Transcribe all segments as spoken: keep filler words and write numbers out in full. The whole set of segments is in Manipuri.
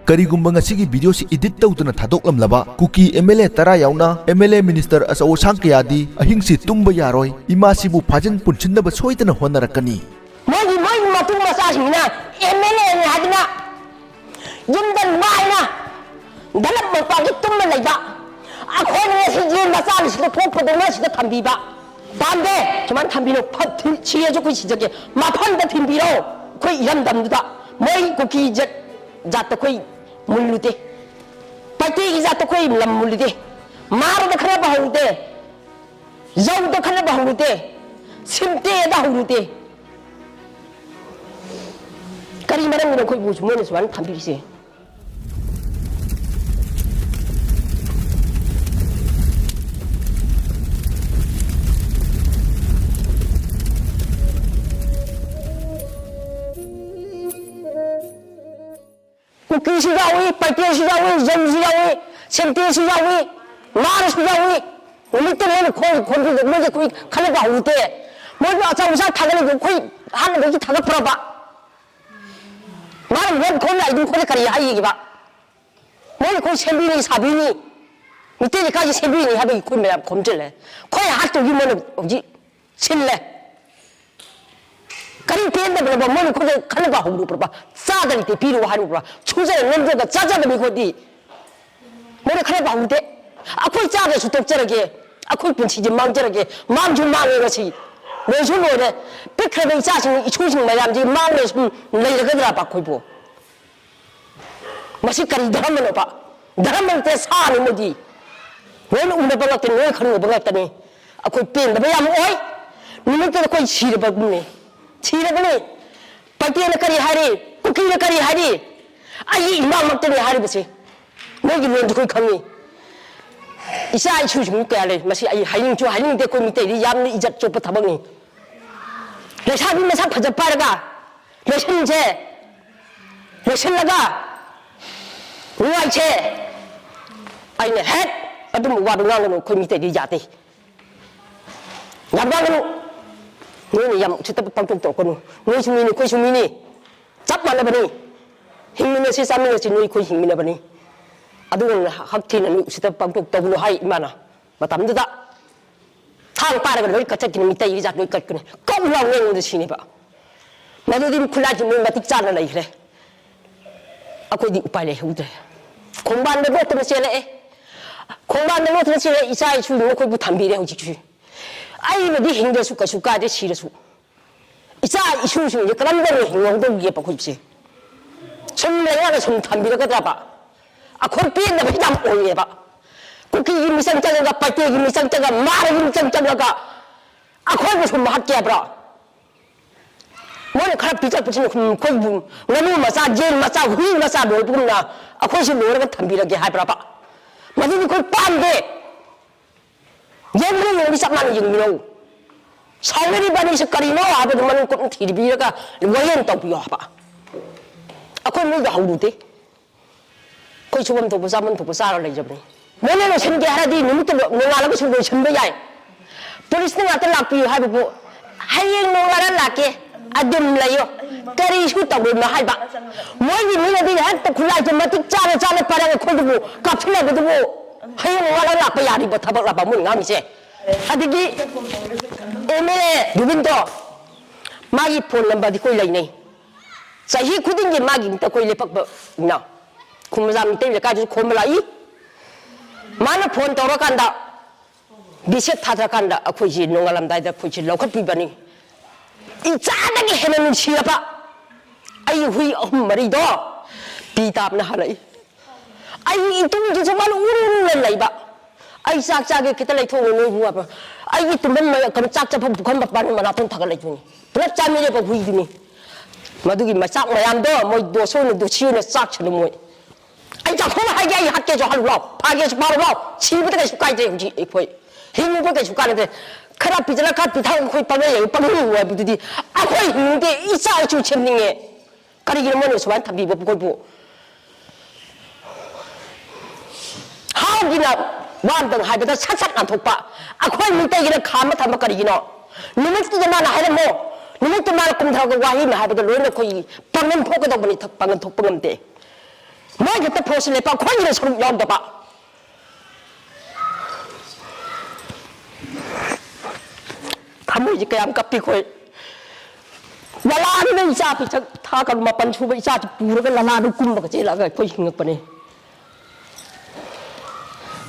ꯀꯔꯤꯒꯨꯝꯕ ꯉꯁꯤꯒꯤ ꯚꯤꯗꯤꯑꯣꯁꯤ ꯏꯗꯤꯠ ꯇꯧꯗꯨꯅ ꯊꯥꯗꯣꯛꯂꯝꯂꯕ ꯀꯨꯀꯤ ꯑꯦꯝ ꯑꯦꯜ ꯑꯦ ꯇꯔꯥ ꯌꯥꯎꯅ ꯑꯦꯝ ꯑꯦꯜ ꯑꯦ ꯃꯤꯅꯤꯁꯇꯔ ꯑꯆꯧ ꯑꯁꯥꯡ ꯀꯌꯥꯗꯤ ꯑꯍꯤꯡꯁꯤ ꯇꯨꯝꯕ ꯌꯥꯔꯣꯏ, ꯏꯃꯥꯁꯤꯕꯨ ꯐꯥꯖꯤꯟ ꯄꯨꯟꯁꯤꯟꯅꯕ ꯁꯣꯏꯗꯅ ꯍꯣꯠꯅꯔꯛꯀꯅꯤ꯫ ꯃꯣꯏꯒꯤ, ꯃꯣꯏꯒꯤ ꯃꯇꯨ ꯃꯆꯥꯁꯤꯡꯁꯤꯅ ꯑꯦꯝ ꯑꯦꯜ ꯑꯦꯅꯤ ꯍꯥꯏꯗꯅ ꯌꯨꯝꯗ ꯅꯨꯡꯉꯥꯏꯅ ꯗꯂꯞ ꯃꯄꯥꯒꯤ ꯇꯨꯝꯃ ꯂꯩꯕ, ꯑꯩꯈꯣꯏꯅ ꯉꯁꯤ ꯌꯦꯟ ꯃꯆꯥꯅꯤ ꯁꯤꯗ ꯊꯣꯛꯄꯗꯧꯅ ꯁꯤꯗ ꯊꯝꯕꯤꯕ ꯄꯥꯝꯗꯦ꯫ ꯁꯨꯃꯥꯏꯅ ꯊꯝꯕꯤꯔꯣ, ꯐꯠ ꯊꯤ-, ꯁꯤꯔꯁꯨ ꯑꯩꯈꯣꯏ ꯁꯤꯖꯒꯦ, ꯃꯐꯝꯗ ꯊꯤꯟꯕꯤꯔꯣ꯫ ꯑꯩꯈꯣꯏ ꯏꯔꯝꯗꯝꯗꯨꯗ ꯃꯣꯏ ꯀꯨꯀꯤ ꯖꯠ, ꯖꯥꯠꯇ ꯑꯩꯈꯣꯏ ꯃꯨꯜꯂꯨꯗꯦ, ꯄꯥꯏꯇꯦꯒꯤ ꯖꯥꯠꯇ ꯑꯩꯈꯣꯏ ꯂꯝ ꯃꯨꯜꯂꯨꯗꯦ, ꯃꯥꯔꯗ ꯈꯠꯅꯕ ꯍꯧꯔꯨꯗꯦ, ꯌꯧꯗ ꯈꯠꯅꯕ ꯍꯧꯔꯨꯗꯦ, ꯁꯤꯝꯇꯦꯗ ꯍꯧꯔꯨꯗꯦ꯫ ꯀꯔꯤ ꯃꯔꯝꯒꯤꯅꯣ ꯑꯩꯈꯣꯏꯕꯨ ꯃꯣꯏꯅ ꯁꯨꯃꯥꯏꯅ ꯊꯝꯕꯤꯔꯤꯁꯦ? ꯀꯨꯀꯤꯁꯨ ꯌꯥꯎꯏ, ꯄꯥꯏꯇꯦꯁꯨ ꯌꯥꯎꯏ, ꯖꯧꯁꯨ ꯌꯥꯎꯏ, ꯁꯦꯝꯇꯦꯁꯨ ꯌꯥꯎꯏ, ꯃꯥꯔꯁꯨ ꯌꯥꯎꯏ꯫ ꯅꯨꯃꯤꯠꯇ ꯂꯣꯏꯅ ꯈꯣꯡ ꯈꯣꯡꯕꯤꯗ ꯃꯣꯏꯗꯤ ꯑꯩꯈꯣꯏ ꯈꯜꯂꯒ ꯍꯧꯔꯨꯗꯦ꯫ ꯃꯣꯏꯕꯨ ꯑꯆꯧ ꯑꯁꯥꯡ ꯊꯥꯒꯠꯂꯒ ꯑꯩꯈꯣꯏ ꯍꯥꯟꯅꯗꯒꯤ ꯊꯥꯒꯠꯄ꯭ꯔꯕ? ꯃꯥꯅ ꯃꯣꯠ ꯈꯣꯝ ꯂꯥꯛꯏꯗꯨ ꯑꯩꯈꯣꯏꯗ ꯀꯔꯤ ꯍꯥꯏꯒꯦꯕ? ꯃꯣꯏꯅ ꯑꯩꯈꯣꯏ ꯁꯦꯝꯕꯤꯅꯤ ꯁꯥꯕꯤꯅꯤ, ꯃꯤꯇꯩ ꯂꯩꯀꯥꯏꯁꯤ ꯁꯦꯝꯕꯤꯅꯤ ꯍꯥꯏꯕꯒꯤ ꯑꯩꯈꯣꯏ ꯃꯌꯥꯝ ꯈꯣꯝꯖꯤꯜꯂꯦ꯫ ꯑꯩꯈꯣꯏ ꯍꯥꯠꯇꯧꯒꯤ ꯃꯣꯏꯅ ꯍꯧꯖꯤꯛ ꯁꯤꯜꯂꯦ꯫ ꯀꯔꯤ ꯄꯦꯟꯗꯕꯅꯣꯕ? ꯃꯣꯏꯅ ꯑꯩꯈꯣꯏꯗ ꯈꯜꯂꯒ ꯍꯧꯔꯨꯕ꯭ꯔꯕ? ꯆꯥꯗ ꯂꯩꯇꯦ ꯄꯤꯔꯨ ꯍꯥꯏꯔꯨꯕ꯭ꯔꯥ? ꯁꯨꯖꯔ ꯅꯣꯝꯖꯔꯒ ꯆꯥꯖꯕꯅꯤ ꯑꯩꯈꯣꯏꯗꯤ꯫ ꯃꯣꯏꯅ ꯈꯔ ꯄꯥꯎꯗꯦ꯫ ꯑꯩꯈꯣꯏ ꯆꯥꯗ꯭ꯔꯁꯨ ꯇꯣꯛꯆꯔꯒꯦ, ꯑꯩꯈꯣꯏ ꯄꯨꯟꯁꯤꯁꯦ ꯃꯥꯡꯖꯔꯒꯦ, ꯃꯥꯡꯁꯨ ꯃꯥꯡꯉꯦ ꯉꯁꯤ, ꯂꯣꯏꯁꯨ ꯂꯣꯏꯔꯦ꯫ ꯄꯤꯛꯈ꯭ꯔꯕ ꯏꯆꯥꯁꯤꯡ, ꯏꯁꯨꯁꯤꯡ ꯃꯌꯥꯝꯁꯤ ꯃꯥꯡꯂꯦ ꯁꯨꯝ ꯂꯩꯔꯒꯗ꯭ꯔꯥꯕ ꯑꯩꯈꯣꯏꯕꯨ? ꯃꯁꯤ ꯀꯔꯤ ꯙꯔꯃꯅꯣꯕ? ꯙꯔꯃ ꯅꯠꯇꯦ, ꯁꯥꯅꯤ ꯃꯣꯏꯗꯤ꯫ ꯂꯣꯏꯅ ꯎꯅꯕ ꯉꯥꯛꯇꯅꯤ, ꯂꯣꯏ ꯈꯪꯅꯕ ꯉꯥꯛꯇꯅꯤ꯫ ꯑꯩꯈꯣꯏ ꯄꯦꯟꯗꯕ ꯌꯥꯝ ꯑꯣꯏ꯫ ꯅꯨꯃꯤꯠꯇꯨꯗ ꯑꯩꯈꯣꯏ ꯁꯤꯔꯕꯅꯤ, ꯁꯤꯔꯕꯅꯤ꯫ ꯄꯥꯏꯇꯦꯅ ꯀꯔꯤ ꯍꯥꯏꯔꯤ? ꯀꯨꯀꯤꯅ ꯀꯔꯤ ꯍꯥꯏꯔꯤ? ꯑꯩꯒꯤ ꯏꯃꯥꯃꯛꯇꯅꯤ ꯍꯥꯏꯔꯤꯕꯁꯦ꯫ ꯃꯣꯏꯒꯤ ꯂꯣꯟꯁꯨ ꯑꯩꯈꯣꯏ ꯈꯪꯉꯤ꯫ ꯏꯆꯥ ꯏꯁꯨꯁꯤꯡ ꯀꯌꯥ ꯂꯩ꯫ ꯃꯁꯤ ꯑꯩ ꯍꯥꯏꯅꯤꯡꯁꯨ ꯍꯥꯏꯅꯤꯡꯗꯦ꯫ ꯑꯩꯈꯣꯏ ꯃꯤꯇꯩꯗꯤ ꯌꯥꯝꯅ ꯏꯖꯠ ꯆꯣꯞꯄ ꯊꯕꯛꯅꯤ꯫ ꯂꯩꯁꯥꯕꯤ ꯃꯁꯛ ꯐꯖ ꯄꯥꯏꯔꯒ ꯂꯣꯏꯁꯤꯟꯁꯦ, ꯂꯣꯏꯁꯤꯜꯂꯒ ꯅꯨꯡꯉꯥꯏꯁꯦ꯫ ꯑꯩꯅ ꯍꯦꯛ ꯑꯗꯨꯝꯕ ꯋꯥꯗꯣ ꯉꯥꯡꯒꯅꯨ, ꯑꯩꯈꯣꯏ ꯃꯤꯇꯩꯗꯤ ꯌꯥꯗꯦ꯫ ꯌꯥꯝ ꯉꯥꯡꯒꯅꯨ꯫ ꯅꯣꯏꯅ ꯌꯥꯝ ꯎꯁꯤꯠꯇꯕ ꯄꯥꯡꯊꯣꯛ ꯇꯧꯔꯛꯀꯅꯨ꯫ ꯅꯣꯏꯁꯨ ꯃꯤꯅꯤ, ꯑꯩꯈꯣꯏꯁꯨ ꯃꯤꯅꯤ꯫ ꯆꯞ ꯃꯥꯟꯅꯕꯅꯤ꯫ ꯍꯤꯡꯃꯤꯟꯅꯁꯤ, ꯆꯥꯃꯤꯟꯅꯁꯤ, ꯅꯣꯏ ꯑꯩꯈꯣꯏ ꯍꯤꯡꯃꯤꯟꯅꯕꯅꯤ꯫ ꯑꯗꯨꯒꯨꯝꯅ ꯍꯛꯊꯤꯅ ꯅꯣꯏ ꯎꯁꯤꯠꯇ ꯄꯥꯡꯊꯣꯛ ꯇꯧꯒꯅꯨ ꯍꯥꯏ ꯏꯃꯥꯅ꯫ ꯃꯇꯝꯗꯨꯗ ꯊꯥꯡ ꯄꯥꯏꯔꯒ ꯂꯣꯏ ꯀꯠꯊꯠꯈꯤꯅꯤ, ꯃꯤꯇꯩꯒꯤ ꯖꯥꯠ ꯂꯣꯏ ꯀꯠꯀꯅꯤ꯫ ꯀꯧ ꯂꯥꯎꯅ ꯑꯩꯉꯣꯟꯗ ꯁꯤꯅꯦꯕ꯫ ꯃꯗꯨꯗꯤ ꯈꯨꯠꯂꯥꯏꯁꯤ ꯃꯣꯏ ꯃꯇꯤꯛ ꯆꯥꯅ ꯂꯩꯈ꯭ꯔꯦ꯫ ꯑꯩꯈꯣꯏꯗꯤ ꯎꯄꯥꯏ ꯂꯩꯍꯧꯗ꯭ꯔꯦ꯫ ꯈꯣꯡꯕꯥꯟꯗ ꯂꯣꯠꯇꯅ ꯆꯦꯜꯂꯛꯑꯦ꯫ ꯈꯣꯡꯕꯥꯟꯗ ꯂꯣꯠꯇꯅ ꯆꯦꯜꯂꯛꯑꯦ, ꯏꯆꯥ ꯏꯁꯨ ꯃꯈꯣꯏꯕꯨ ꯊꯝꯕꯤꯔꯦ ꯍꯧꯖꯤꯛꯁꯨ꯫ ꯑꯩꯕꯨꯗꯤ ꯍꯤꯡꯗ꯭ꯔꯁꯨ ꯀꯩꯁꯨ ꯀꯥꯏꯗꯦ, ꯁꯤꯔꯁꯨ꯫ ꯏꯆꯥ ꯏꯁꯨꯁꯤꯡꯁꯦ ꯀꯔꯝꯕꯅ ꯍꯤꯡꯍꯧꯗꯧꯒꯦꯕ ꯑꯩꯈꯣꯏꯁꯦ? ꯁꯨꯝ ꯂꯩꯉꯥꯛꯅ ꯁꯨꯝ ꯊꯝꯕꯤꯔꯛꯀꯗ꯭ꯔꯕ? ꯑꯩꯈꯣꯏ ꯄꯦꯟꯗꯕ ꯌꯥꯝ ꯑꯣꯏꯌꯦꯕ꯫ ꯀꯨꯀꯤꯒꯤ ꯃꯤꯆꯪ ꯆꯪꯉꯒ, ꯄꯥꯏꯇꯦꯒꯤ ꯃꯤꯆꯪ ꯆꯪꯉꯒ, ꯃꯥꯔꯒꯤ ꯃꯤꯆꯪ ꯆꯪꯉꯒ ꯑꯩꯈꯣꯏꯕꯨ ꯁꯨꯝ ꯍꯥꯠꯀꯦ ꯍꯥꯏꯕ꯭ꯔꯣ? ꯃꯣꯏꯅ ꯈꯔ ꯄꯤꯊꯛꯄꯁꯤꯅ ꯁꯨꯝ ꯑꯩꯈꯣꯏꯕꯨ ꯉꯥꯅꯨ ꯃꯆꯥ, ꯌꯦꯟ ꯃꯆꯥ, ꯍꯨꯏ ꯃꯆꯥ ꯂꯣꯏꯕꯒꯨꯝꯅ ꯑꯩꯈꯣꯏꯁꯨ ꯂꯣꯏꯔꯒ ꯊꯝꯕꯤꯔꯒꯦ ꯍꯥꯏꯕ꯭ꯔꯕ? ꯃꯗꯨꯗꯤ ꯑꯩꯈꯣꯏ ꯄꯥꯝꯗꯦ꯫ ꯌꯦꯡꯕꯗ ꯌꯦꯡꯕꯗꯤ ꯆꯞ ꯃꯥꯟꯅ ꯌꯦꯡꯕꯤꯔꯛꯎ꯫ ꯁꯥꯎꯅꯔꯤꯕ ꯑꯅꯤꯁꯤ ꯀꯔꯤꯅꯣ ꯍꯥꯏꯕꯗꯨ ꯃꯅꯨꯡ ꯀꯨꯞꯅ ꯊꯤꯕꯤꯔꯒ ꯋꯥꯌꯦꯜ ꯇꯧꯕꯤꯌꯣ ꯍꯥꯏꯕ꯫ ꯑꯩꯈꯣꯏ ꯃꯣꯏꯒ ꯍꯧꯔꯨꯗꯦ꯫ ꯑꯩꯈꯣꯏ ꯁꯨꯐꯝ ꯊꯣꯛꯄ ꯆꯥꯐꯝ ꯊꯣꯛꯄ ꯆꯥꯔ ꯂꯩꯖꯕꯅꯤ꯫ ꯃꯣꯏꯅ ꯂꯣꯏꯁꯤꯟꯒꯦ ꯍꯥꯏꯔꯗꯤ ꯅꯨꯃꯤꯠꯇꯨ ꯅꯣꯡꯉꯥꯜꯂꯒꯁꯨ ꯂꯣꯏꯁꯤꯟꯕ ꯌꯥꯏ꯫ ꯄꯨꯂꯤꯁꯅ ꯉꯥꯛꯇ ꯂꯥꯛꯄꯤꯌꯨ ꯍꯥꯏꯕꯕꯨ, "ꯍꯌꯦꯡ ꯅꯣꯡꯉꯥꯜꯂ ꯂꯥꯛꯀꯦ, ꯑꯗꯨꯝ ꯂꯩꯌꯣ, ꯀꯔꯤꯁꯨ ꯇꯧꯔꯣꯏꯅꯣ" ꯍꯥꯏꯕ꯫ ꯃꯣꯏꯒꯤ ꯃꯤꯅꯗꯤ ꯍꯦꯛꯇ ꯈꯨꯠꯂꯥꯏꯁꯦ ꯃꯇꯤꯛ ꯆꯥꯅ ꯆꯥꯅ ꯄꯥꯏꯔꯒ ꯑꯩꯈꯣꯏꯗꯨꯕꯨ ꯀꯥꯞꯁꯤꯜꯂꯕꯗꯨꯕꯨ, "ꯍꯌꯦꯡ ꯅꯣꯡꯉꯥꯜꯂꯒ ꯂꯥꯛꯄ ꯌꯥꯔꯤꯕ ꯊꯕꯛꯂꯕ ꯃꯣꯏ ꯉꯥꯡꯉꯤꯁꯦ?" ꯑꯗꯒꯤ ꯑꯦꯝ ꯑꯦꯜ ꯑꯦ ꯔꯨꯕꯤꯟꯗꯣ, ꯃꯥꯒꯤ ꯐꯣꯟ ꯅꯝꯕꯔꯗꯤ ꯑꯩꯈꯣꯏ ꯂꯩꯅꯩ꯫ ꯆꯍꯤ ꯈꯨꯗꯤꯡꯒꯤ ꯃꯥꯒꯤ ꯑꯩꯈꯣꯏ ꯂꯦꯞꯄꯛꯄꯅ ꯈꯨꯃꯖꯥ ꯃꯤꯇꯩ ꯂꯩꯀꯥꯏꯗꯨꯁꯨ ꯈꯣꯝꯕ ꯂꯥꯛꯏ꯫ ꯃꯥꯅ ꯐꯣꯟ ꯇꯧꯔꯀꯥꯟꯗ, ꯕꯤꯁꯦꯞ ꯊꯥꯗꯔꯀꯥꯟꯗ ꯑꯩꯈꯣꯏꯁꯤ ꯅꯣꯡꯉꯥꯜꯂꯝꯗꯥꯏꯗ ꯑꯩꯈꯣꯏꯁꯤ ꯂꯧꯈꯠꯄꯤꯕꯅꯤ꯫ ꯏꯆꯥꯗꯒꯤ ꯍꯦꯟꯅ ꯅꯨꯡꯁꯤꯔꯕ ꯑꯩ ꯍꯨꯏ ꯑꯍꯨꯝ ꯃꯔꯤꯗꯣ ꯄꯤ ꯇꯥꯕꯅ ꯍꯜꯂꯛꯏ꯫ ꯑꯩ ꯏꯇꯨꯡꯁꯤꯁꯨ ꯃꯥꯅ ꯎꯔꯨ ꯎꯔꯨꯅ ꯂꯩꯕ꯫ "ꯑꯩ ꯆꯥꯛ ꯆꯥꯒꯦ, ꯈꯤꯇ ꯂꯩꯊꯣꯛꯎ ꯅꯣꯏꯕꯨ" ꯍꯥꯏꯕ꯫ ꯑꯩꯒꯤ ꯇꯨꯝꯐꯝ ꯃ-, ꯀꯩꯅꯣ, ꯆꯥꯛ ꯆꯥꯐꯝ ꯄꯨꯈꯝ ꯃꯄꯥꯟ ꯃꯅꯥꯇꯣꯟ ꯊꯥꯒꯠꯂꯛꯏꯗꯨꯅꯤ꯫ ꯄꯨꯂꯞ ꯆꯥꯃꯤꯟꯅꯕ ꯍꯨꯏꯗꯨꯅꯤ꯫ ꯃꯗꯨꯒꯤ ꯃꯆꯥꯛ ꯃꯌꯥꯝꯗꯣ ꯃꯣꯏ ꯗꯣꯁ ꯑꯣꯏꯅ, ꯗꯣꯁꯤ ꯑꯣꯏꯅ ꯆꯥꯛꯁꯅꯨ ꯃꯣꯏ꯫ ꯑꯩ ꯆꯥꯛꯈꯨꯝ ꯍꯥꯏꯒꯦ, ꯑꯩ ꯍꯥꯠꯀꯦꯁꯨ ꯍꯥꯠꯂꯨ ꯂꯥꯎ, ꯐꯥꯒꯦꯁꯨ ꯐꯥꯔꯨ ꯂꯥꯎ, ꯁꯤꯕꯗ ꯀꯩꯁꯨ ꯀꯥꯏꯗꯦ꯫ ꯍꯧꯖꯤꯛ ꯑꯩꯈꯣꯏ ꯍꯤꯡꯕ ꯀꯩꯁꯨ ꯀꯥꯟꯅꯗꯦ꯫ ꯈꯔ ꯄꯤꯖꯔ ꯈꯔ ꯄꯤꯊꯛ ꯑꯩꯈꯣꯏ ꯄꯪꯂꯩ ꯂꯩ, ꯄꯪꯍꯤꯡ ꯍꯤꯡꯉꯨ ꯍꯥꯏꯕꯗꯨꯗꯤ ꯑꯩꯈꯣꯏ ꯍꯤꯡꯅꯤꯡꯗꯦ, ꯏꯆꯥ ꯏꯁꯨ ꯁꯦꯝꯅꯤꯡꯉꯦ꯫ ꯀꯔꯤꯒꯤꯅꯣ ꯃꯣꯏꯅ ꯁꯨꯃꯥꯏꯅ ꯊꯝꯕꯤꯕ ꯑꯩꯈꯣꯏꯕꯨ? ꯍꯥꯎꯒꯤꯅ ꯋꯥ ꯑꯝꯇꯪ ꯍꯥꯏꯕꯗ ꯁꯠ ꯁꯠ ꯅꯥꯟꯊꯣꯛꯄ, ꯑꯩꯈꯣꯏ ꯃꯤꯇꯩꯒꯤꯅ ꯈꯥꯝꯃ ꯊꯝꯕ ꯀꯔꯤꯒꯤꯅꯣ? ꯅꯨꯃꯤꯠꯇꯨꯗ ꯃꯥꯅ ꯍꯥꯏꯔꯝꯃꯣ, ꯅꯨꯃꯤꯠꯇꯨ ꯃꯥꯅ ꯀꯨꯝꯊꯔꯒ ꯋꯥꯍꯩ ꯑꯃ ꯍꯥꯏꯕꯗ ꯂꯣꯏꯅ ꯑꯩꯈꯣꯏꯒꯤ ꯄꯥꯡꯒꯟ ꯊꯣꯛꯀꯗꯧꯕꯅꯤ, ꯄꯥꯡꯒꯟ ꯊꯣꯛꯄ ꯉꯝꯗꯦ꯫ ꯃꯣꯏ ꯈꯛꯇ ꯐꯣꯔꯁ ꯂꯩꯕ, ꯑꯩꯈꯣꯏꯒꯤꯅ ꯁꯔꯨꯛ ꯌꯥꯎꯗꯕ꯫ ꯊꯃꯣꯏꯁꯦ ꯀꯌꯥꯝ ꯀꯞꯄꯤ ꯑꯩꯈꯣꯏ꯫ ꯂꯂꯥꯗꯨꯅ ꯏꯆꯥ ꯄꯤꯛꯁꯛ ꯊꯥ ꯀꯔꯨ ꯃꯥꯄꯟ ꯁꯨꯕ ꯏꯆꯥꯁꯤ ꯄꯨꯔꯒ ꯂꯂꯥꯗꯨ ꯀꯨꯝꯕꯒ ꯆꯦꯜꯂꯛꯑꯒ ꯑꯩꯈꯣꯏ ꯍꯤꯡꯉꯛꯄꯅꯦ꯫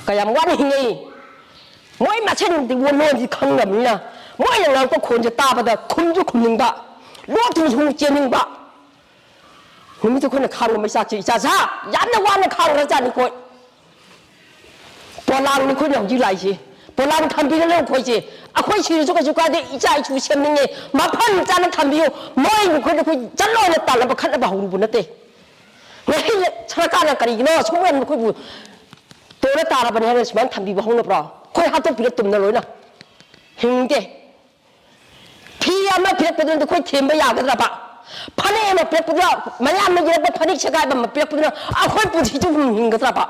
ꯀꯌꯥꯝ ꯋꯥꯅ ꯍꯤꯡꯉꯛꯏ꯫ ꯃꯣꯏ ꯃꯁꯦꯟꯗꯤ ꯂꯣꯟꯁꯤ ꯈꯪꯗꯕꯅꯤꯅ ꯃꯣꯏꯅ ꯉꯥꯡꯉꯛꯄ ꯈꯣꯟꯁꯦ ꯇꯥꯕꯗ ꯈꯨꯝꯁꯨ ꯈꯨꯝꯅꯤꯡꯕ, ꯂꯣꯠꯇꯨꯅꯁꯨ ꯆꯦꯟꯅꯤꯡꯕ꯫ ꯅꯨꯃꯤꯠꯇꯨ ꯑꯩꯈꯣꯏꯅ ꯈꯥꯡꯕ ꯃꯩꯆꯥꯛꯁꯦ ꯏꯆꯥꯁꯥ ꯌꯥꯝꯅ ꯋꯥꯅ ꯈꯥꯡꯈ꯭ꯔꯖꯥꯠꯅꯤ ꯑꯩꯈꯣꯏ꯫ ꯄꯣꯂꯥꯡꯅꯤ ꯑꯩꯈꯣꯏꯅ ꯍꯧꯖꯤꯛ ꯂꯥꯛꯏꯁꯦ꯫ ꯄꯣꯂꯥꯡ ꯊꯝꯕꯤꯒꯅꯨ ꯑꯩꯈꯣꯏꯁꯦ꯫ ꯑꯩꯈꯣꯏ ꯁꯤꯔꯁꯨ ꯀꯩꯁꯨ ꯀꯥꯏꯗꯦ, ꯏꯆꯥ ꯏꯁꯨ ꯁꯦꯝꯅꯤꯡꯉꯦ꯫ ꯃꯐꯝ ꯆꯥꯅ ꯊꯝꯕꯤꯌꯨ꯫ ꯃꯣꯏ ꯑꯩꯈꯣꯏꯗ ꯑꯩꯈꯣꯏ ꯆꯠꯂꯣꯅ ꯇꯥꯟꯅꯕ ꯈꯠꯅꯕ ꯍꯧꯔꯨꯕ ꯅꯠꯇꯦ꯫ ꯉꯁꯤ ꯁꯔꯀꯥꯔꯅ ꯀꯔꯤꯒꯤꯅꯣ ꯑꯁꯨꯛ ꯌꯥꯝꯅ ꯑꯩꯈꯣꯏꯕꯨ ꯇꯣꯔ ꯇꯥꯔꯕꯅꯤ ꯍꯥꯏꯅ ꯁꯨꯃꯥꯏꯅ ꯊꯝꯕꯤꯕ ꯍꯧꯅꯕ꯭ꯔꯣ? ꯑꯩꯈꯣꯏ ꯍꯥꯠꯇꯣꯛꯄꯤꯔ ꯇꯨꯝꯅ ꯂꯣꯏꯅ ꯍꯤꯡꯗꯦ꯫ ꯐꯤ ꯑꯃ ꯄꯤꯔꯛꯄꯗꯨꯅ ꯑꯩꯈꯣꯏ ꯊꯦꯝꯕ ꯌꯥꯒꯗ꯭ꯔꯕ? ꯐꯅꯦꯛ ꯑꯃ ꯄꯤꯔꯛꯄꯗꯨꯅ, ꯃꯌꯥꯝꯅ ꯌꯦꯜꯂꯛꯄ ꯐꯅꯦꯛ ꯁꯦꯒꯥꯏꯕ ꯑꯃ ꯄꯤꯔꯛꯄꯗꯨꯅ ꯑꯩꯈꯣꯏ ꯄꯨꯟꯁꯤꯁꯨ ꯑꯗꯨꯝ ꯍꯤꯡꯒꯗ꯭ꯔꯕ?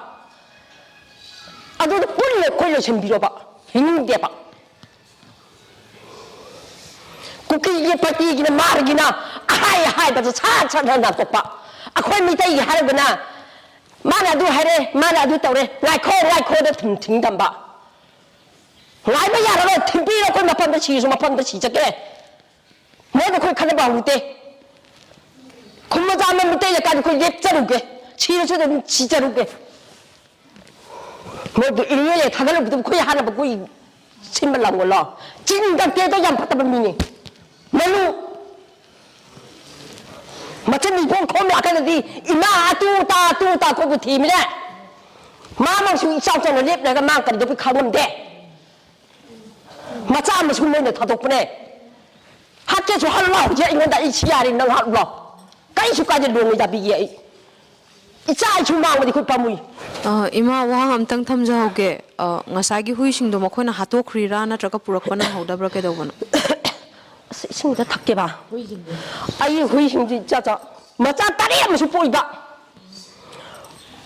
ꯑꯗꯨꯗ ꯄꯨꯟꯅ ꯑꯩꯈꯣꯏ ꯂꯣꯏꯁꯤꯟꯕꯤꯔꯣꯕ꯫ ꯍꯤꯡꯅꯤꯡꯗꯦꯕ꯫ ꯀꯨꯀꯤꯒꯤ ꯄꯥꯔꯇꯤꯒꯤꯅ ꯃꯥꯔꯒꯤꯅ ꯑꯍꯥꯏ ꯑꯍꯥꯏꯕꯗ ꯁꯠ ꯁꯠ ꯍꯟ ꯅꯥꯊꯣꯛꯄ꯫ ꯑꯩꯈꯣꯏ ꯃꯤꯇꯩꯒꯤ ꯍꯥꯏꯔꯒꯅ ꯃꯥꯅ ꯑꯗꯨ ꯍꯥꯏꯔꯦ, ꯃꯥꯅ ꯑꯗꯨ ꯇꯧꯔꯦ, ꯉꯥꯏꯈꯣ ꯉꯥꯏꯈꯣꯗ ꯊꯤꯡ ꯊꯤꯡꯗꯝꯕ꯫ ꯉꯥꯏꯕ ꯌꯥꯔꯔꯣꯏ, ꯊꯤꯡꯕꯤꯔꯣ, ꯑꯩꯈꯣꯏ ꯃꯐꯝꯗ ꯁꯤꯔꯁꯨ ꯃꯐꯝꯗ ꯁꯤꯖꯒꯦ꯫ ꯃꯣꯏꯗ ꯑꯩꯈꯣꯏ ꯈꯟꯅꯕ ꯍꯧꯔꯨꯗꯦ꯫ ꯈꯨꯝ ꯃꯆꯥ ꯑꯃ ꯃꯤꯇꯩ ꯂꯩꯀꯥꯏꯗ ꯑꯩꯈꯣꯏ ꯂꯦꯞꯆꯔꯨꯒꯦ, ꯁꯤꯔꯁꯨ ꯑꯗꯨꯝ ꯁꯤꯖꯔꯨꯒꯦ꯫ ꯃꯣꯏꯗ ꯏꯔꯨ ꯂꯩ ꯊꯥꯒꯠꯂꯨꯕꯗ ꯑꯩꯈꯣꯏ ꯍꯥꯟꯅꯕ ꯑꯩꯈꯣꯏ ꯁꯤꯟꯕ ꯂꯥꯡꯕꯂꯣ? ꯆꯤꯟ ꯀꯛꯇꯦꯗꯣ ꯌꯥꯝ ꯐꯠꯇꯕ ꯃꯤꯅꯤ꯫ ꯃꯂꯨ ꯃꯆꯤꯟ ꯃꯤꯈꯣꯡ ꯈꯣꯝ ꯂꯥꯛꯀꯗꯗꯤ ꯏꯃꯥ ꯑꯇꯨ ꯇꯥ ꯑꯇꯨ ꯇꯥ ꯑꯩꯈꯣꯏꯕꯨ ꯊꯤꯃꯤꯅꯦ꯫ ꯃꯥꯃꯛꯁꯨ ꯏꯆꯥꯎ ꯆꯥꯎꯅ ꯂꯦꯞꯂꯒ ꯃꯥ ꯀꯔꯤꯗꯧꯕꯩ ꯈꯪꯉꯝꯗꯦ? ꯃꯆꯥ ꯃꯁꯨ ꯃꯣꯏꯅ ꯊꯥꯗꯣꯛꯄꯅꯦ꯫ ꯍꯥꯠꯀꯦꯁꯨ ꯍꯥꯠꯂꯨ ꯂꯥꯎ, ꯍꯧꯖꯤꯛ ꯑꯩꯉꯣꯟꯗ ꯑꯩ ꯁꯤ ꯌꯥꯔꯦ, ꯅꯪ ꯍꯥꯠꯂꯨ ꯂꯥꯎ꯫ ꯀꯔꯤꯁꯨ ꯀꯥꯏꯗꯦ, ꯂꯣꯡꯉꯩ ꯌꯥꯕꯤꯒꯦ ꯑꯩ꯫ ꯏꯆꯥ ꯏꯁꯨ ꯃꯥꯡꯕꯗꯤ ꯑꯩꯈꯣꯏ ꯄꯥꯝꯃꯨꯏ꯫ ꯑ, ꯏꯃꯥ, ꯋꯥꯍꯪ ꯑꯝꯇꯪ ꯊꯝꯖꯍꯧꯒꯦ꯫ ꯑ, ꯉꯁꯥꯏꯒꯤ ꯍꯨꯏꯁꯤꯡꯗꯣ ꯃꯈꯣꯏꯅ ꯍꯥꯠꯇꯣꯛꯈ꯭ꯔꯤꯔꯥ ꯅꯠꯇ꯭ꯔꯒ ꯄꯨꯔꯛꯄ ꯅꯪꯍꯧꯗꯕ꯭ꯔꯥ, ꯀꯩꯗꯧꯕꯅꯣ? ꯑꯁ, ꯏꯁꯤꯡꯗ ꯊꯛꯀꯦꯕ꯫ ꯑꯩ ꯍꯨꯏꯁꯤꯡꯁꯤ ꯏꯆꯥ ꯆꯥ-, ꯃꯆꯥ ꯇꯔꯦꯠ ꯑꯃꯁꯨ ꯄꯣꯛꯏꯕ꯫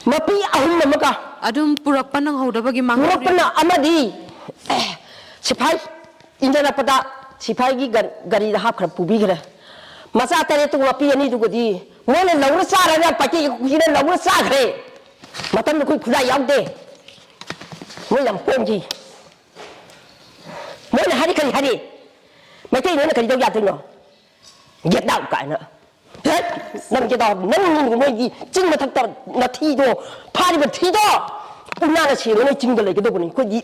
ꯃꯄꯤ ꯑꯍꯨꯝ ꯑꯃꯒ꯫ ꯑꯗꯨꯝ ꯄꯨꯔꯛꯄ ꯅꯪꯍꯧꯗꯕꯒꯤ ꯃꯥꯡꯍꯧꯔꯤꯔꯥ? ꯄꯨꯔꯛꯄꯅ ꯑꯃꯗꯤ, ꯑꯦ, ꯁꯤꯐꯥꯏ ꯏꯟꯖꯔꯛꯄꯗ ꯁꯤꯐꯥꯏꯒꯤ ꯒꯥ-, ꯒꯥꯔꯤꯗ ꯍꯥꯞꯈ꯭ꯔ ꯄꯨꯕꯤꯈ꯭ꯔꯦ꯫ ꯃꯆꯥ ꯇꯔꯦꯠꯇꯨ ꯃꯄꯤ ꯑꯅꯤꯗꯨꯒꯗꯤ ꯃꯣꯏꯅ ꯂꯧꯔ ꯆꯥꯔꯒ ꯄꯥꯏꯇꯦꯛ ꯀꯨꯀꯤꯅ ꯂꯧꯔ ꯆꯥꯈ꯭ꯔꯦ꯫ ꯃꯇꯝꯗ ꯑꯩꯈꯣꯏ ꯈꯨꯠꯂꯥꯏ ꯌꯥꯎꯗꯦ꯫ ꯃꯣꯏ ꯌꯥꯝ ꯄꯣꯡꯈꯤ꯫ ꯃꯣꯏꯅ ꯍꯥꯏꯔꯤ ꯀꯔꯤ ꯍꯥꯏꯔꯤ? ꯃꯩꯇꯩ ꯅꯣꯏꯅ ꯀꯔꯤ ꯇꯧ ꯌꯥꯗꯣꯏꯅꯣ? Get out ꯀꯥꯏꯅ꯫ ꯍꯦꯠ! ꯅꯪ get out, ꯅꯪ ꯅꯣꯏꯒꯤ ꯆꯤꯡ ꯃꯊꯛꯇ ꯅꯊꯤꯗꯣ, ꯐꯥꯔꯤꯕ ꯊꯤꯗꯣ, ꯎꯅꯥꯅ ꯁꯦꯡꯉ ꯅꯣꯏ ꯆꯤꯡꯗ ꯂꯩꯒꯗꯧꯕꯅꯤ꯫ ꯑꯩꯈꯣꯏꯗꯤ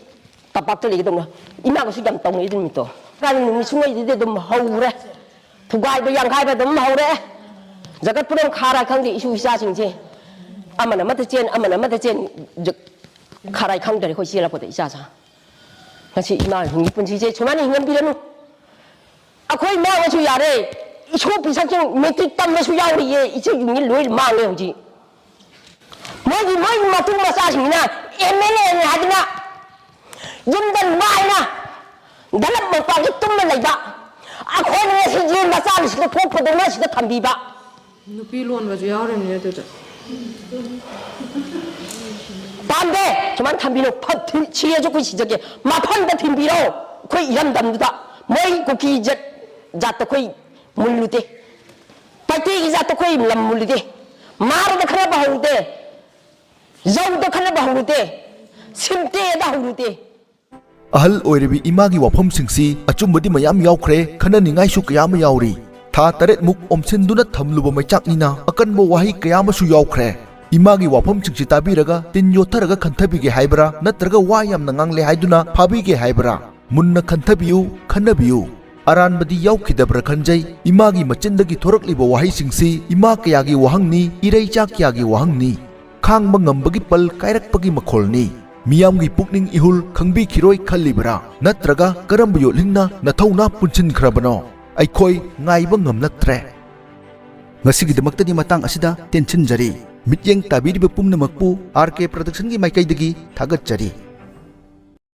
ꯇꯝꯄꯥꯛꯇ ꯂꯩꯒꯗꯧꯅ꯫ ꯏꯃꯥꯒꯁꯨ ꯌꯥꯝ ꯇꯧꯅꯩ ꯑꯗꯨ ꯅꯨꯃꯤꯠꯇꯣ꯫ ꯀꯥꯏꯗꯩ ꯅꯨꯃꯤꯠ ꯁꯨꯡꯉꯩꯗꯨꯗꯤ ꯑꯗꯨꯝ ꯍꯧꯔꯦ꯫ ꯊꯨꯒꯥꯏꯕ ꯌꯥꯡꯈꯥꯏꯕ ꯑꯗꯨꯝ ꯍꯧꯔꯦ꯫ ꯖꯒꯠ ꯄꯨꯝꯅꯃꯛ ꯈꯥꯔ ꯈꯪꯗꯦ ꯏꯁꯨ ꯏꯆꯥꯁꯤꯡꯁꯦ꯫ ꯑꯃꯅ ꯑꯃꯗ ꯆꯦꯟ, ꯑꯃꯅ ꯑꯃꯗ ꯆꯦꯟ, ꯖ-, ꯈꯥꯔꯥꯏ ꯈꯪꯗ꯭ꯔꯦ ꯑꯩꯈꯣꯏ ꯆꯦꯜꯂꯛꯄꯗ ꯏꯆꯥ ꯆꯥ꯫ ꯉꯁꯤ ꯏꯃꯥ ꯍꯤꯡꯉꯤ ꯄꯨꯟꯁꯤꯁꯦ ꯁꯨꯃꯥꯏꯅ ꯍꯤꯡꯍꯟꯕꯤꯔꯅꯨ꯫ ꯑꯩꯈꯣꯏ ꯃꯥꯡꯉꯁꯨ ꯌꯥꯔꯦ, ꯏꯁꯨ ꯄꯤꯁꯛꯁꯤꯡ ꯃꯦꯇ꯭ꯔꯤꯛ ꯇꯝꯕꯁꯨ ꯌꯥꯎꯔꯤꯌꯦ, ꯏꯆꯦꯁꯤꯡꯁꯤ ꯂꯣꯏ ꯃꯥꯡꯉꯦ ꯍꯧꯖꯤꯛ꯫ ꯃꯣꯏꯒꯤ, ꯃꯣꯏꯒꯤ ꯃꯇꯨ ꯃꯆꯥꯁꯤꯡꯁꯤꯅ ꯑꯦꯝ ꯑꯦꯜ ꯑꯦꯅꯤ ꯍꯥꯏꯗꯅ ꯌꯨꯝꯗ ꯅꯨꯡꯉꯥꯏꯅ ꯗꯂꯞ ꯃꯄꯥꯒꯤ ꯇꯨꯝꯃ ꯂꯩꯕ, ꯑꯩꯈꯣꯏꯅ ꯉꯁꯤ ꯌꯦꯟ ꯃꯆꯥꯅꯤ ꯁꯤꯗ ꯊꯣꯛꯄꯗꯧꯅ ꯁꯤꯗ ꯊꯝꯕꯤꯕ꯫ ꯅꯨꯄꯤ ꯂꯣꯟꯕꯁꯨ ꯌꯥꯎꯔꯤꯕꯅꯦ ꯑꯗꯨꯗ꯫ ꯄꯥꯝꯗꯦ꯫ ꯁꯨꯃꯥꯏꯅ ꯊꯝꯕꯤꯔꯣ꯫ ꯐꯠ ꯊꯤ-, ꯁꯤꯔꯁꯨ ꯑꯩꯈꯣꯏ ꯁꯤꯖꯒꯦ꯫ ꯃꯐꯝꯗ ꯊꯤꯟꯕꯤꯔꯣ꯫ ꯑꯩꯈꯣꯏ ꯏꯔꯝꯗꯝꯗꯨꯗ꯫ ꯃꯣꯏ ꯀꯨꯀꯤ ꯖꯠ, ꯖꯥꯠꯇ ꯑꯩꯈꯣꯏ ꯃꯨꯜꯂꯨꯗꯦ꯫ ꯄꯥꯏꯇꯦꯒꯤ ꯖꯥꯠꯇ ꯑꯩꯈꯣꯏ ꯂꯝ ꯃꯨꯜꯂꯨꯗꯦ꯫ ꯃꯥꯔꯗ ꯈꯠꯅꯕ ꯍꯧꯔꯨꯗꯦ꯫ ꯖꯧꯗ ꯈꯠꯅꯕ ꯍꯧꯔꯨꯗꯦ꯫ ꯁꯤꯝꯇꯦꯗ ꯍꯧꯔꯨꯗꯦ꯫ ꯑꯍꯜ ꯑꯣꯏꯔꯕꯤ ꯏꯃꯥꯒꯤ ꯋꯥꯐꯝꯁꯤꯡꯁꯤ ꯑꯆꯨꯝꯕꯗꯤ ꯃꯌꯥꯝ ꯌꯥꯎꯈ꯭ꯔꯦ, ꯈꯟꯅꯅꯤꯡꯉꯥꯏꯁꯨ ꯀꯌꯥ ꯑꯃ ꯌꯥꯎꯔꯤ꯫ ꯊꯥ ꯇꯔꯦꯠꯃꯨꯛ ꯑꯣꯝꯁꯤꯟꯗꯨꯅ ꯊꯝꯂꯨꯕ ꯃꯩꯆꯥꯛꯅꯤꯅ ꯑꯀꯟꯕ ꯋꯥꯍꯩ ꯀꯌꯥ ꯑꯃꯁꯨ ꯌꯥꯎꯈ꯭ꯔꯦ꯫ ꯏꯃꯥꯒꯤ ꯋꯥꯐꯝꯁꯤꯡꯁꯤ ꯇꯥꯕꯤꯔꯒ ꯇꯤꯟ ꯌꯣꯠꯊꯔꯒ ꯈꯟꯊꯕꯤꯒꯦ ꯍꯥꯏꯕ꯭ꯔꯥ, ꯅꯠꯇ꯭ꯔꯒ ꯋꯥ ꯌꯥꯝꯅ ꯉꯥꯡꯂꯦ ꯍꯥꯏꯗꯨꯅ ꯐꯥꯕꯤꯒꯦ ꯍꯥꯏꯕ꯭ꯔꯥ? ꯃꯨꯟꯅ ꯈꯟꯊꯕꯤꯌꯨ, ꯈꯟꯅꯕꯤꯌꯨ꯫ ꯑꯔꯥꯟꯕꯗꯤ ꯌꯥꯎꯈꯤꯗꯕ꯭ꯔꯥ ꯈꯟꯖꯩ꯫ ꯏꯃꯥꯒꯤ ꯃꯆꯤꯟꯗꯒꯤ ꯊꯣꯔꯛꯂꯤꯕ ꯋꯥꯍꯩꯁꯤꯡꯁꯤ ꯏꯃꯥ ꯀꯌꯥꯒꯤ ꯋꯥꯍꯪꯅꯤ, ꯏꯔꯩꯆꯥ ꯀꯌꯥꯒꯤ ꯋꯥꯍꯪꯅꯤ꯫ ꯈꯥꯡꯕ ꯉꯝꯕꯒꯤ ꯄꯜ ꯀꯥꯏꯔꯛꯄꯒꯤ ꯃꯈꯣꯜꯅꯤ꯫ ꯃꯤꯌꯥꯝꯒꯤ ꯄꯨꯛꯅꯤꯡ ꯏꯍꯨꯜ ꯈꯪꯕꯤꯈꯤꯔꯣꯏ ꯈꯜꯂꯤꯕ꯭ꯔꯥ? ꯅꯠꯇ꯭ꯔꯒ ꯀꯔꯝꯕ ꯌꯣꯠꯂꯤꯡꯅ ꯅꯊꯧꯅꯥ ꯄꯨꯟꯁꯤꯟꯈ꯭ꯔꯕꯅꯣ? ꯑꯩꯈꯣꯏ ꯉꯥꯏꯕ ꯉꯝꯂꯛꯇ꯭ꯔꯦ꯫ ꯉꯁꯤꯒꯤꯗꯃꯛꯇꯗꯤ ꯃꯇꯥꯡ ꯑꯁꯤꯗ ꯇꯦꯟꯁꯤꯟꯖꯔꯤ꯫ ꯃꯤꯠꯌꯦꯡ ꯇꯥꯕꯤꯔꯤꯕ ꯄꯨꯝꯅꯃꯛꯄꯨ ꯑꯥꯔ ꯀꯦ ꯄ꯭ꯔꯗꯛꯁꯟꯒꯤ ꯃꯥꯏꯀꯩꯗꯒꯤ ꯊꯥꯒꯠꯆꯔꯤ꯫